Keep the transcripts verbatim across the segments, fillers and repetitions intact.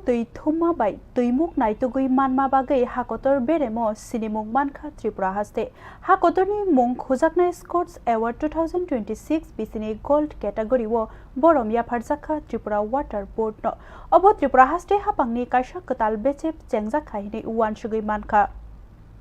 Twi thumma bai twimuk naitugwi manma bagwi hakotor beremo sinimung mankha Tripura haste. Hakotorni mung khujaknai Scotch Award two thousand twenty-six bisini Gold category o borom yapharjakha Tripura Water Board no. Obo Tripura haste hapangni kaisa kwtal bechep chengjakha hinwi uansugwi mankha.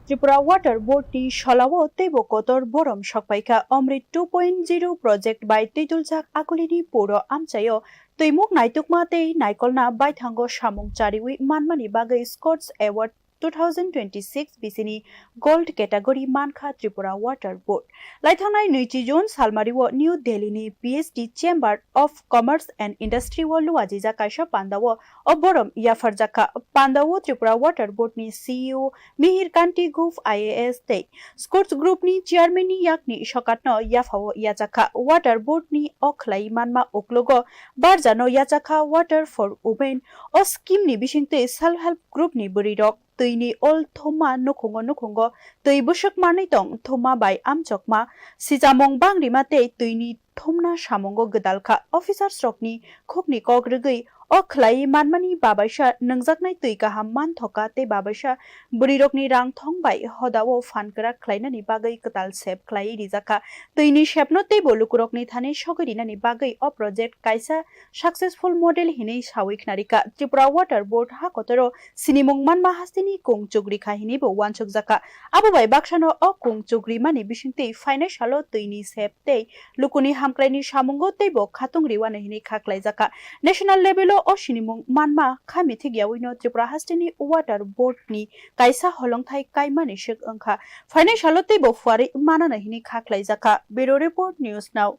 Tripura Water Board ni solao teibo kotor borom sokpaikha. Amrit two point zero project bai twiduljak akulini puro amchaio twimuk naitukma tei naikolna baithango samung chariwi manmani bagwi Scotch Award two thousand twenty-six bisini Gold category mankha Tripura Water Board. Laithangnai nwichi June salmario New Delhi ni P S D Chamber of Commerce and Industry o luajijak kaisa pandao o borom yapharjakha. Pandao Tripura Water Board ni C E O Mihir Kanti Guv I A S tei Scotch Group ni chairman ni yakni sokatno yaphao yachakha. Water Board ni o khlai manma uklogo barjano yachakha Water for Women. O scheme ni bisingtwi self help group ni bwrwirok twini ol thumma nukhungo nukhungo twi bwswk manwi tong thumma bai amchokma sichamung bangrima tei twini thumna samungo gwdalkha. Officers rokni khukni kok rwgwi o khlai manmani babaisa nungjaknai twi kaham manthoka tei babaisa bwrwirokni rang thong bai hodao phan kwrak khlainani bagwi kwtal sep khlaiwi rijakha. Twini sepno teibo lukurokni thani sogwi rinani bagwi o project kaisa successful model hinwi sawi khnarikha. Tripura Water Board hakotoro sinimung manma hasteni kung chugrikha hinwibo uansukjakha. Abo bai baksano o kung chugrimani bisingtwi phainai salo twini sep tei lukuni hamkraini samungo teibo khatung riwano hinwi kha khlaijakha. National level o o sinimung manma kha mithik yawino Tripura hasteni Water Board ni kaisa holongthai kaimani swk wngkha. Phainai salo teibo phuarwi manano hinwi kha khlaijakha. Bureau Report, News Now.